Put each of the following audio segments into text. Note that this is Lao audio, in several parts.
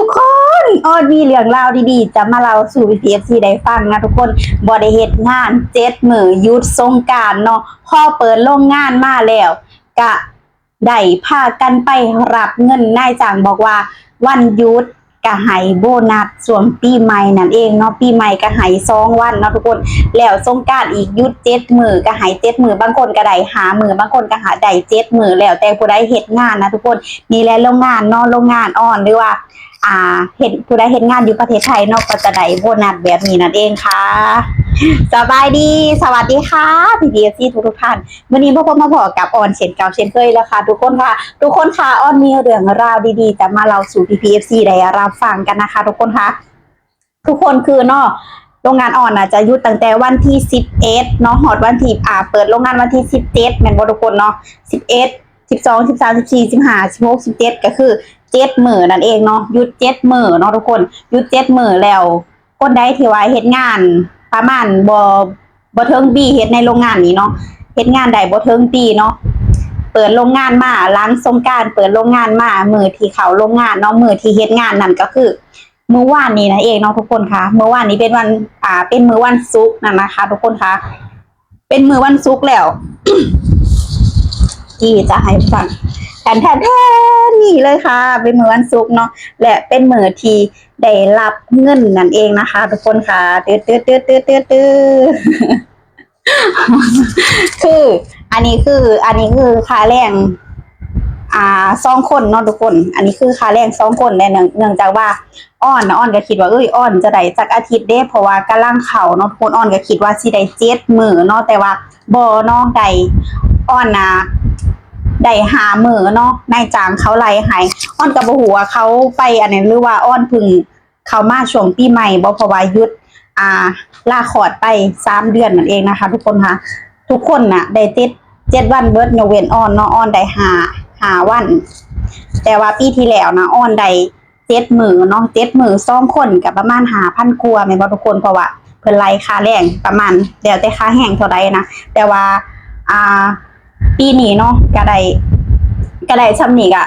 ທຸກຄົນ ອອນມີເລື່ອງລາວດີໆ ຈະມາເລົ່າສູ່ພີ່ໆ ເອັຟຊີ ໄດ້ຟັງນະທຸກຄົນ. ບໍ່ໄດ້ເຮັດງານເຈັດມື້ ຢຸດສົງການເນາະ, ພໍເປີດໂລງງານມາແລ້ວ ກະໄດ້ພາກັນໄປຮັບເງິນ. ນາຍຈ້າງບອກວ່າ ວັນຢຸດກະໃຫ້ໂບນັດຊ່ວງປີໃໝ່ນັ້ນເອງເນາະ, ປີໃໝ່ກະໃຫ້ສອງວັນເນາະທຸກຄົນ, ແລ້ວສົງການອີກຢຸດເຈັດມື້ ກະໃຫ້ເຈັດມື້, ບາງຄົນກະໄດ້ຫ້າມື້ ບາງຄົນກະໄດ້ເຈັດມື້ ແລ້ວແຕ່ຜູ້ໃດເຮັດງານນະທຸກຄົນ. ນີ້ແຫຼະໂລງງານເນາະ, ໂລງງານອອນ ຫຼືວ່າ ອ່າ ເຮັດ ຜູ້ໃດເຮັດງານຢູ່ປະເທດໄທເນາະ ກໍຈະໄດ້ໂບນັດແບບນີ້ນັ້ນເອງຄ່ະ. ສະບາຍດີ ສະຫວັດດີຄ່ະ ພີ່ໆ ເອັຟຊີ ທຸກໆທ່ານ. ມື້ນີ້ມາພົບມາພໍ້ກັບອອນເຊັ່ນເກົ່າເຊັ່ນເຄີຍແລ້ວຄ່ະທຸກຄົນຄ່ະ. ທຸກຄົນຄ່ະ ອອນມີເລື່ອງລາວດີໆ ຈະມາເລົ່າສູ່ພີ່ໆ ເອັຟຊີ ໄດ້ຮັບຟັງກັນນະຄະທຸກຄົນຄ່ະ. ທຸກຄົນຄືເນາະ ໂລງງານອອນນະຈະຢຸດຕັ້ງແຕ່ວັນທີສິບເອັດເນາະ ຮອດວັນທີ ອ່າ ເປີດໂລງງານວັນທີສິບເຈັດ ແມ່ນບໍ່ທຸກຄົນເນາະ? ສິບເອັດ ສິບສອງ ສິບສາມ ສິບສີ່ ສິບຫ້າ ສິບຫົກ ສິບເຈັດ ກໍຄືເຈັດມື້ນັ້ນເອງເນາະ, ຢຸດເຈັດມື້ເນາະທຸກຄົນ, ຢຸດເຈັດມື້. ແລ້ວຄົນໃດທີ່ວ່າເຮັດງານປະມານບໍ່ ບໍ່ເຖິງປີ ເຮັດໃນໂລງງານນີ້ເນາະ ເຮັດງານໄດ້ບໍ່ເຖິງປີເນາະ ເປີດໂລງງານມາ ຫຼັງສົງການເປີດໂລງງານມາ ມື້ທີ່ເຂົ້າໂລງງານເນາະ ມື້ທີ່ເຮັດງານນັ້ນກໍຄື ມື້ວານນີ້ນັ້ນເອງເນາະທຸກຄົນຄ່ະ. ມື້ວານນີ້ເປັນວັນ ອ່າ ເປັນມື້ວັນສຸກນັ້ນນະຄະທຸກຄົນຄ່ະ, ເປັນມື້ວັນສຸກແລ້ວ ທີ່ຈະໃຫ້ຟັງ ແທນໆ ນີ້ເລີຍຄ່ະ ເປັນມື້ວັນສຸກເນາະ ແລະ ເປັນມື້ທີ່ໄດ້ຮັບເງິນນັ້ນເອງນະຄະທຸກຄົນຄ່ະ. ຕຶດໆໆໆໆ ຄື ອັນນີ້ຄື ອັນນີ້ຄືຄ່າແຮງ ອ່າ ສອງຄົນເນາະທຸກຄົນ, ອັນນີ້ຄືຄ່າແຮງສອງຄົນແຫຼະ. ເນື່ອງ ເນື່ອງຈາກວ່າອອນນະ ອອນກໍຄິດວ່າ ເອີຍ ອອນຈະໄດ້ຈັກອາທິດເດ້ ເພາະວ່າກຳລັງເຂົ້າເນາະທຸກຄົນ, ອອນກໍຄິດວ່າຊິໄດ້ເຈັດມື້ເນາະ ແຕ່ວ່າບໍ່ເນາະ ໄດ້ ອອນນະ ໄດ້ຫ້າມື້ເນາະ ນາຍຈ້າງເຂົາໄລ່ໃຫ້. ອອນກໍບໍ່ຮູ້ວ່າເຂົາໄປອັນນັ້ນ ຫຼືວ່າອອນເພິ່ງ ເຂົ້າມາຊ່ວງປີໃໝ່ບໍ່ ເພາະວ່າຢຸດ ອ່າ ລາຄອດໄປສາມເດືອນນັ້ນເອງນະຄະທຸກຄົນຄ່ະ. ທຸກຄົນນະໄດ້ເຈັດ ເຈັດວັນເບິດ ຍົກເວັ້ນອອນເນາະ, ອອນໄດ້ຫ້າ ຫ້າວັນ. ແຕ່ວ່າປີທີ່ແລ້ວນະ ອອນໄດ້ເຈັດມື້ເນາະ, ເຈັດມື້ ສອງຄົນກໍປະມານຫ້າພັນກວ່າ ແມ່ນບໍ່ທຸກຄົນ? ເພາະວ່າເພິ່ນໄລ່ຄ່າແຮງປະມານ ແລ້ວແຕ່ຄ່າແຮງເທົ່າໃດນະ, ແຕ່ວ່າ ອ່າ ປີນີ້ເນາະ ກະໄດ້ ກະໄດ້ຊ່ຳນີ້ກະ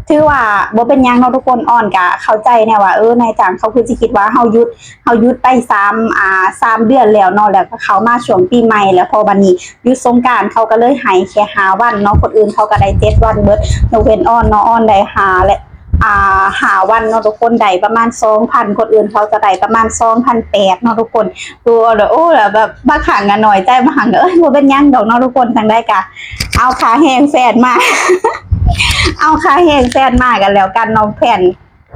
ຖືວ່າບໍ່ເປັນຫຍັງເນາະທຸກຄົນ. ອອນກະເຂົ້າໃຈແນ່ວ່າ ເອີ ນາຍຈ້າງເຂົາຄືຊິຄິດວ່າເຮົາຢຸດ ເຮົາຢຸດໄປສາມ ອ່າ ສາມເດືອນແລ້ວເນາະ, ແລ້ວກໍເຂົ້າມາຊ່ວງປີໃໝ່ແລ້ວ ພໍບັດນີ້ຢຸດສົງການ ເຂົາກໍເລີຍໃຫ້ແຄ່ຫ້າວັນເນາະ. ຄົນອື່ນເຂົາກໍໄດ້ເຈັດວັນເບິດ ຍົກເວັ້ນອອນເນາະ, ອອນໄດ້ຫ້າ ແລະ ອ່າ ຫ້າວັນເນາະທຸກຄົນ, ໄດ້ປະມານສອງພັນ, ຄົນອື່ນເຂົາຈະໄດ້ປະມານສອງພັນແປດເນາະທຸກຄົນ. ຄືວ່າ ໂອ້ ແບບບາງຄັ້ງກໍນ້ອຍໃຈ, ບາງຄັ້ງກໍ ເອີຍ ບໍ່ເປັນຫຍັງດອກເນາະທຸກຄົນ. ຈັ່ງໃດກໍເອົາຄ່າແຮງແຟນມາ ເອົາຄ່າແຮງແຟນມາກັນແລ້ວກັນເນາະ. ແຟນ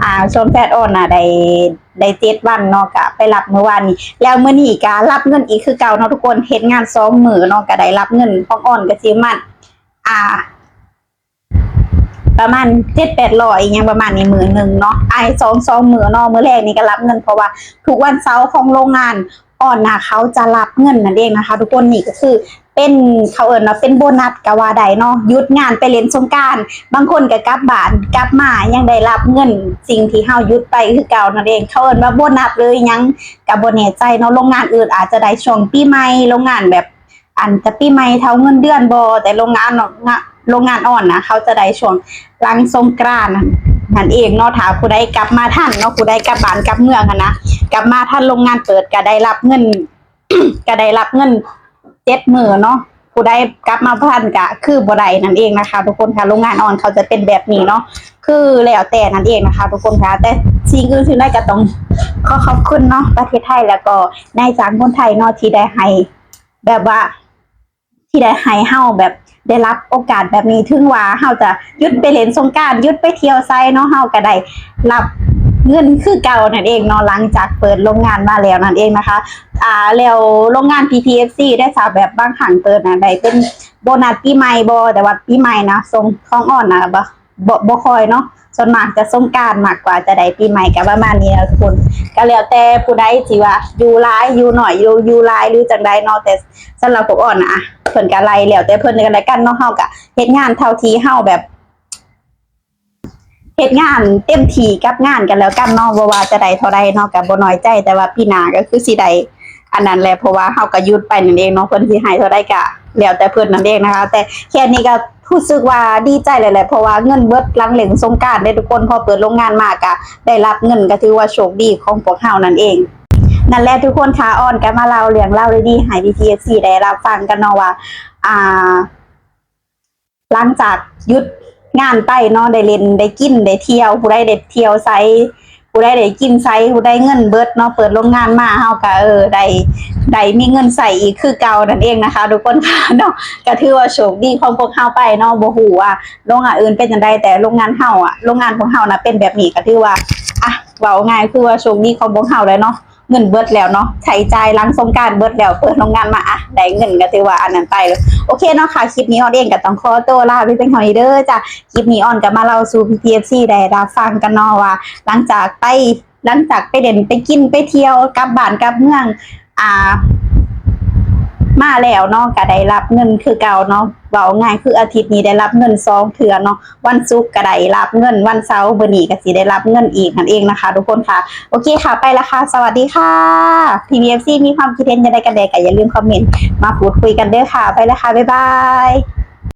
ອ່າ ສ່ວນແຟນອອນນະໄດ້ ໄດ້ເຈັດວັນເນາະ, ກໍໄປຮັບມື້ວານນີ້ ແລ້ວມື້ນີ້ກໍຮັບເງິນອີກຄືເກົ່າເນາະທຸກຄົນ. ເຮັດງານສອງມື້ເນາະ ກໍໄດ້ຮັບເງິນຂອງອອນກໍຊິປະມານ ອ່າ ປະມານເຈັດແປດຮ້ອຍ ອີ່ຫຍັງປະມານນີ້ ມື້ໜຶ່ງເນາະ, ອາຍ ສອງ ສອງມື້ເນາະ. ມື້ແລກນີ້ກໍຮັບເງິນ ເພາະວ່າທຸກວັນເສົາຂອງໂລງງານອອນນະ ເຂົາຈະຮັບເງິນນັ້ນເອງນະຄະທຸກຄົນ. ນີ້ກໍຄືເປັນ ເຂົາເອີ້ນວ່າເປັນໂບນັດກໍວ່າໄດ້ເນາະ, ຢຸດງານໄປຫຼິ້ນສົງການ ບາງຄົນກໍກັບບ້ານ ກັບມາຍັງໄດ້ຮັບເງິນສິ່ງທີ່ເຮົາຢຸດໄປຄືເກົ່ານັ້ນເອງ. ເຂົາເອີ້ນວ່າໂບນັດ ຫຼື ອີ່ຫຍັງກໍບໍ່ແນ່ໃຈເນາະ, ໂລງງານອື່ນອາດຈະໄດ້ຊ່ວງປີໃໝ່ ໂລງງານແບບ ອັນຈະປີໃໝ່ເທົ່າເງິນເດືອນບໍ່, ແຕ່ໂລງງານເນາະ ໂລງງານອອນນະ ເຂົາຈະໄດ້ຊ່ວງຫຼັງສົງການນັ້ນເອງເນາະ. ຖ້າຜູ້ໃດກັບມາທັນເນາະ ຜູ້ໃດກັບບ້ານກັບເມືອງຫັ້ນນະ ກັບມາທັນໂລງງານເປີດ ກໍໄດ້ຮັບເງິນ ກໍໄດ້ຮັບເງິນເຈັດມື້ເນາະ. ຜູ້ໃດກັບມາບໍ່ທັນກໍຄືບໍ່ໄດ້ນັ້ນເອງນະຄະທຸກຄົນ. ຖ້າໂລງງານອອນເຂົາຈະເປັນແບບນີ້ເນາະ, ຄືແລ້ວແຕ່ນັ້ນເອງນະຄະທຸກຄົນຄ່ະ. ແຕ່ສິ່ງອື່ນສິ່ງໃດກໍຕ້ອງຂໍຂອບຄຸນເນາະ ປະເທດໄທ ແລ້ວກໍນາຍຈ້າງຄົນໄທເນາະ ທີ່ໄດ້ໃຫ້ ແບບວ່າ ທີ່ໄດ້ໃຫ້ເຮົາແບບໄດ້ຮັບໂອກາດແບບນີ້, ເຖິງວ່າເຮົາຈະຢຸດໄປຫຼິ້ນສົງການ ຢຸດໄປທ່ຽວໃສເນາະ ເຮົາກໍໄດ້ຮັບເງິນຄືເກົ່ານັ້ນເອງເນາະ ຫຼັງຈາກເປີດໂລງງານມາແລ້ວນັ້ນເອງນະຄະ. ອ່າ ແລ້ວໂລງງານ ພີພີເອັຟຊີ ໄດ້ຊາບ ແບບບາງຄັ້ງເປີດນະໄດ້ເປັນໂບນັດປີໃໝ່ບໍ່, ແຕ່ວ່າປີໃໝ່ນະ ຊ່ວງຂອງອອນນະ ບໍ່ ບໍ່ ບໍ່ຄ່ອຍເນາະ, ສ່ວນມາກຈະສົງການມາກກວ່າຈະໄດ້ປີໃໝ່ ກໍປະມານນີ້ແຫຼະທຸກຄົນ. ກໍແລ້ວແຕ່ຜູ້ໃດຊິວ່າຢູ່ຫຼາຍຢູ່ໜ້ອຍ ຢູ່ ຢູ່ຫຼາຍ ຫຼື ຈັ່ງໃດເນາະ, ແຕ່ສຳລັບພວກອອນນະ ເພິ່ນກໍໄລ່ແລ້ວແຕ່ເພິ່ນກໍແລ້ວກັນເນາະ. ເຮົາກໍເຮັດງານເທົ່າທີ່ເຮົາແບບ ເຮັດງານເຕັມທີ່ກັບງານກັນແລ້ວກັນເນາະ, ບໍ່ວ່າຈະໄດ້ເທົ່າໃດເນາະ ກໍບໍ່ນ້ອຍໃຈ. ແຕ່ວ່າປີໜ້າກໍຄືຊິໄດ້ອັນນັ້ນແຫຼະ ເພາະວ່າເຮົາກໍຢຸດໄປນັ້ນເອງເນາະ, ເພິ່ນຊິໃຫ້ເທົ່າໃດກໍແລ້ວແຕ່ເພິ່ນນັ້ນເອງນະຄະ. ແຕ່ແຄ່ນີ້ກໍ ຮູ້ສຶກວ່າດີໃຈແຫຼະ ເພາະວ່າເງິນເບິດຫຼັງຫຼິ້ນສົງການເດ້ທຸກຄົນ. ພໍເປີດໂຮງງານມາກະໄດ້ຮັບເງິນ ກະຖືວ່າໂຊກດີຂອງພວກເຮົານັ້ນເອງ. ນັ້ນແຫຼະທຸກຄົນ ຂ້າອອນກະມາເລົ່າເລື່ອງລາວດີໆໃຫ້ພີ່ໆ ເອັຟຊີ ໄດ້ຮັບຟັງກັນເນາະວ່າ ອ່າ ຫຼັງຈາກຢຸດງານໄປເນາະ ໄດ້ຫຼິ້ນໄດ້ກິນໄດ້ທ່ຽວ ຜູ້ໃດໄດ້ທ່ຽວໃສ ຜູ້ໃດໄດ້ກິນໃສ ຜູ້ໃດເງິນເບິດເນາະ ເປີດໂຮງງານມາເຮົາກະ ເອີ ໄດ້ ໄດ້ມີເງິນໃຊ້ອີກຄືເກົ່ານັ້ນເອງນະຄະທຸກຄົນເນາະ. ກະຖືວ່າໂຊກດີຂອງພວກເຮົາໄປເນາະ ບໍ່ຮູ້ວ່າໂຮງງານອື່ນເປັນຈັ່ງໃດ ແຕ່ໂຮງງານເຮົາອະ ໂຮງງານພວກເຮົານະເປັນແບບນີ້ ກະຖືວ່າ ອ່ະ ເວົ້າງ່າຍຄືວ່າໂຊກດີຂອງພວກເຮົາແຫຼະເນາະ. ເງິນເບິດແລ້ວເນາະ ໃຊ້ຈ່າຍຫຼັງສົງການເບິດແລ້ວ ເປີດໂຮງງານມາ ອ່ະ ໄດ້ເງິນກະຖືວ່າອັນນັ້ນໄປ. ໂອເຄເນາະ ຄະ ຄລິບນີ້ອອນເອງກະຕ້ອງຂໍຕົວລາໄປພຽງເທົ່ານີ້ເດີຈ້າ. ຄລິບນີ້ອອນກະມາເລົ່າສູ່ພີ່ໆ ເອັຟຊີ ໄດ້ຮັບຟັງກັນເນາະວ່າ ຫຼັງຈາກໄປ ຫຼັງຈາກໄປຫຼິ້ນໄປກິນໄປທ່ຽວ ກັບບ້ານກັບເມືອງ ອ່າ ມາແລ້ວເນາະ ກະໄດ້ຮັບເງິນຄືເກົ່າເນາະ. ເວົ້າງ່າຍຄືອາທິດນີ້ໄດ້ຮັບເງິນສອງເທື່ອເນາະ ວັນສຸກກະໄດ້ຮັບເງິນ ວັນເສົາມື້ນີ້ກະຊິໄດ້ຮັບເງິນອີກນັ້ນເອງນະຄະທຸກຄົນຄະ. ໂອເຄຄະ ໄປລະຄະ ສະຫວັດດີຄະ. ພີ່ໆ ເອັຟຊີ ມີຄວາມຄິດເຫັນຈັ່ງໃດກັນແດ່ ກະຢ່າລືມຄອມເມັນມາພູດຄຸຍກັນເດີຄະ. ໄປລະຄະ ບາຍບາຍ.